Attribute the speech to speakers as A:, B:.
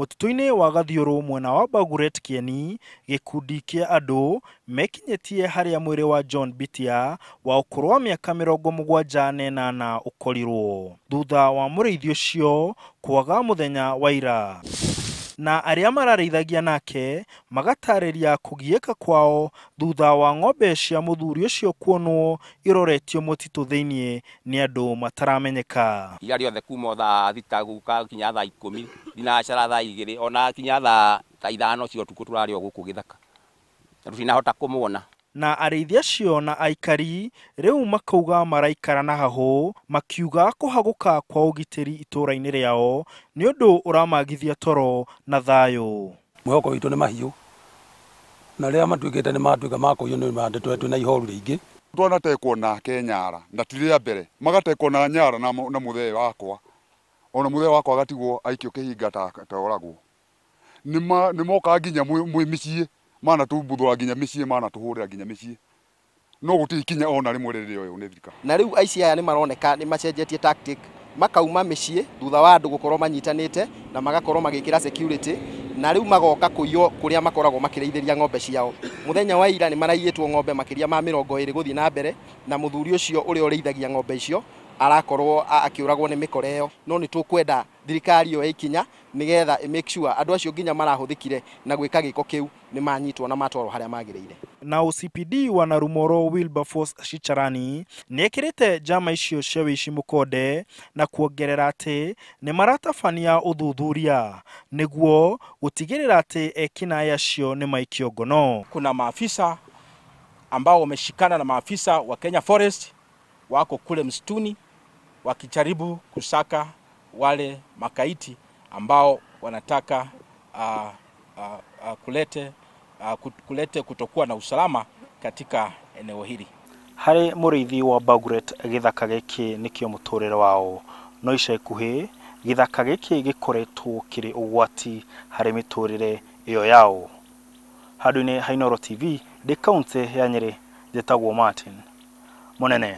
A: Mũtitũ-inĩ wa Gathiũrũ mwena wa Baguret Kieni, gĩkundi kĩa andũ mekinyĩtie harĩa mwĩrĩ wa John Bitia wa ũkũrũ wa mĩaka 78 ũkorirwo thutha wa mũrĩithi ũcio kwaga mũthenya wa ira. Na arĩa mararĩithagia nake magatarĩria kũgiĩka kwao thutha wa ng'ombe cia mũthuri ũcio kuonwo iroretio mũtitũ thĩinĩ nĩ andũ mataramenyeka.
B: Ira rĩothe kuma thaa 6 gũka kinya thaa 10, thinacara thaa 2, ona kinya thaa ta 5 cia ũtukũ tũrarĩ o gũkũ gĩthaka na tũtinahota kũmuona.
A: Na arĩithi acio na aikari rĩu makauga maraikara na hahũ, makiuga kũhagũka kwa ũgitĩri itũũra-inĩ rĩao nĩ ũndũ ũramagithia toro na thayũ.
C: Mwĩhoko witũ nĩ mahiũ, na rĩrĩa matuĩkĩte nĩ matuĩka ma kũiywo nĩ mandĩtwe twĩna ihoru rĩingĩ.
D: Twanatekwo nake Nyara na ti rĩa mbere, magatekwo na Nyara na mũthee wakwa, ona mũthee wakwa agatigwo aikio kĩhinga ta oragwo. Nĩ mokaga nginya mwĩ mĩciĩ, manatũmbuthũra nginya mĩciĩ, manatũhũrĩra nginya mĩciĩ, no gũtirĩ ikinya ona rĩmwe rĩrĩoywo nĩ thirikari.
E: Na rĩu aici aya nĩ maroneka nĩ macenjetie tactic, makauma mĩciĩ thutha wa andũ gũkorwo manyitanĩte na magakorwo magĩkĩra security, na rĩu magoka kũiywo kũrĩa makoragwo makĩrĩithĩria ng'ombe ciao. Mũthenya wa ira nĩ maraiyĩtwo ng'ombe makĩria ma 20 gũthiĩ na mbere, na mũthuri ũcio ũrĩa ũrĩithagia ng'ombe icio arakorwo akĩũragwo nĩ mĩkora ĩyo. No nĩ tũkwenda thirikari yoe ikinya nĩgetha ĩ make sure andũ acio nginya marahũthĩkire na gwĩka gĩko kĩu nĩ manyitwo na matwarwo harĩa magĩrĩire.
A: Na OCPD wa Narumoro Wilberforce Shicharani nĩekĩrĩte njama icio cia wĩici mũkonde na kuongerera atĩ nĩ maratabania ũthuthuria nĩguo gũtigĩrĩra atĩ ekinaĩ acio nĩ maikio ngono.
F: Kuna maafisa ambao wameshikana na maafisa wa Kenya Forest wako kule msituni wakijaribu kusaka wale makaiti ambao wanataka kulete kutokuwa na usalama katika eneo hili.
A: Harĩ mũrĩithi wa Baguret gĩthaka gĩkĩ nĩkĩo mũtũrĩre wao, no ica ikuhĩ gĩthaka gĩkĩ gĩkoretwo kĩrĩ ũgwati harĩ mĩtũrĩre ĩyo yao. Handũ-inĩ ha Inooro TV ndĩ kaũntĩ ya Nyĩrĩ, njĩtagwo Martin Mũnene.